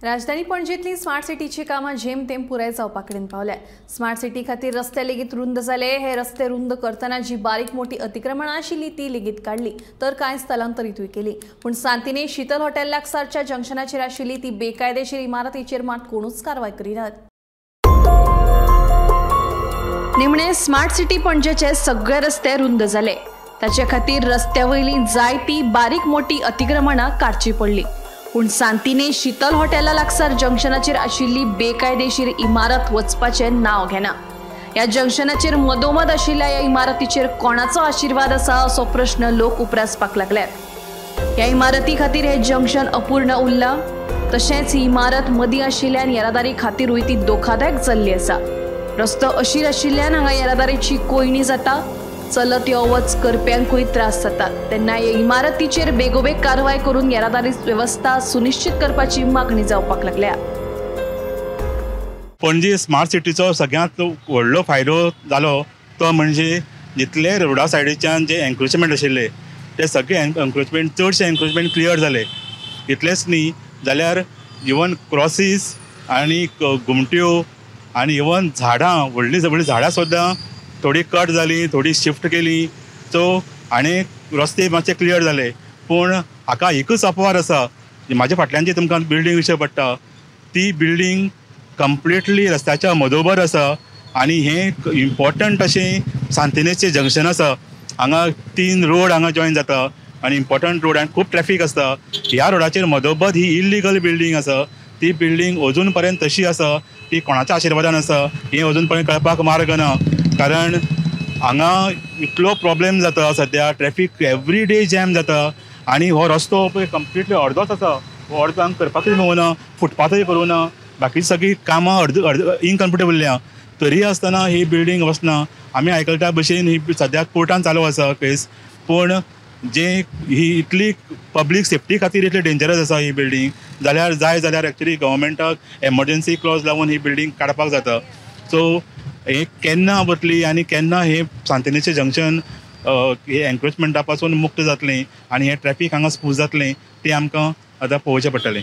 राजधानी पणजेतली smart सिटीची कामां जेमतेम पुराय जावपा कडेन पावल्या. स्मार्ट सिटी खातीर रस्ते लेगीत रुंद जाले. हे रस्ते रुंद करतना जी बारीक मोठी अतिक्रमणां आशिल्ली ती लेगीत काडली, तर कांय स्थलांतरीतूय केली. पूण सांतिने शीतल हॉटेल लागसारच्या जंक्शनाचेर आशिल्ली ती बेकायदेशीर इमारतीचेर मात कोणूच कारवाय करिनात. निमणे स्मार्ट सिटी पणजेचे सगळे रस्ते रुंद जाले. ताचे खातीर रस्त्या वयली जायती बारीक मोठी अतिक्रमणां काडची पडली. पूण सांतिने शीतल हॉटेला लागसार जंक्शनाचेर आशिल्ली बेकायदेशीर इमारत वचपाचें नांव घेना. ह्या जंक्शनाचेर मदोमद आशिल्ल्या ह्या इमारतीचेर कोणाचो आशिर्वाद आसा असो प्रश्न लोक उप्रासपाक लागल्यात. ह्या इमारती खातीर हें जंक्शन अपूर्ण उरलां. तशेंच ही इमारत मदीं आशिल्ल्यान येरादारी खातीरूय ती धोकादायक जाल्ली आसा. रस्तो अशीर आशिल्ल्यान हांगा येरादारीची कोंयडी जाता. चलत यो वच करप्यांकूय त्रास जातात. तेन्ना हे इमारतीचेर बेगोबेग कारवाय करून येरादारी वेवस्था सुनिश्चित करपाची मागणी जावपाक लागल्या. पणजी स्मार्ट सिटीचो सगळ्यांत व्हडलो फायदो जालो तो म्हणजे जितले रोडा सायडीच्यान जे एन्क्रोचमेंट आशिल्ले ते सगळे एन्क्रोचमेंट, चडशे एन्क्रोचमेंट क्लियर जाले. इतलेंच न्ही जाल्यार इवन क्रॉसीस आनी घुमट्यो आनी इवन झाडां, व्हडलीं व्हडलीं झाडां सुद्दां थोडी कट जाली, थोडी शिफ्ट केली. सो आनी रस्ते मातशे क्लियर जाले. पूण हाका एकूच अपवाद आसा, म्हाज्या फाटल्यान जी तुमकां बिल्डींग दिश्टी पडटा ती बिल्डींग कंप्लिटली रस्त्याच्या मदोबर आसा आनी हें इम्पॉर्टंट अशें सांतिनेजचें जंक्शन आसा. हांगा 3 रोड हांगा जॉयन जाता आनी इम्पॉर्टंट रोड आनी खूब ट्रॅफीक आसता. ह्या रोडाचेर मदोबद ही इल्लिगल बिल्डींग आसा. ती बिल्डींग अजून पर्यंत तशी आसा, ती कोणाच्या आशिर्वादान आसा हें अजून पर्यंत कळपाक मार्ग ना. कारण हांगा इतलो प्रॉब्लेम जाता सद्या, ट्रॅफीक एवरी डे जॅम जाता आनी हो रस्तो पळय कंप्लिटली अर्दोच आसा. हो अर्दो हांगा करपाकूय मेळना, फुटपाथूय करूं ना, बाकी सगळीं कामां अर्द अर्द इनकम्प्लीट उरल्या. तरी आसतना ही बिल्डींग वचना. आमी आयकल्या भशेन ही सद्या कोर्टान चालू आसा केस. पूण जे ही इतली पब्लीक सेफ्टी खातीर इतली डेंजरस आसा ही बिल्डींग, जाल्यार जाय जाल्यार एक्चुली गव्हर्मेंटाक एमर्जन्सी क्लॉज लावन ही बिल्डींग काडपाक जाता. सो हे केन्ना वतली आनी केन्ना हे सांतिनेजचें जंक्शन हे एन्क्रोचमेंटा पासून मुक्त जातलें आनी हे ट्रॅफीक हांगा स्मूथ जातलें तें आमकां आतां पळोवचें पडटलें.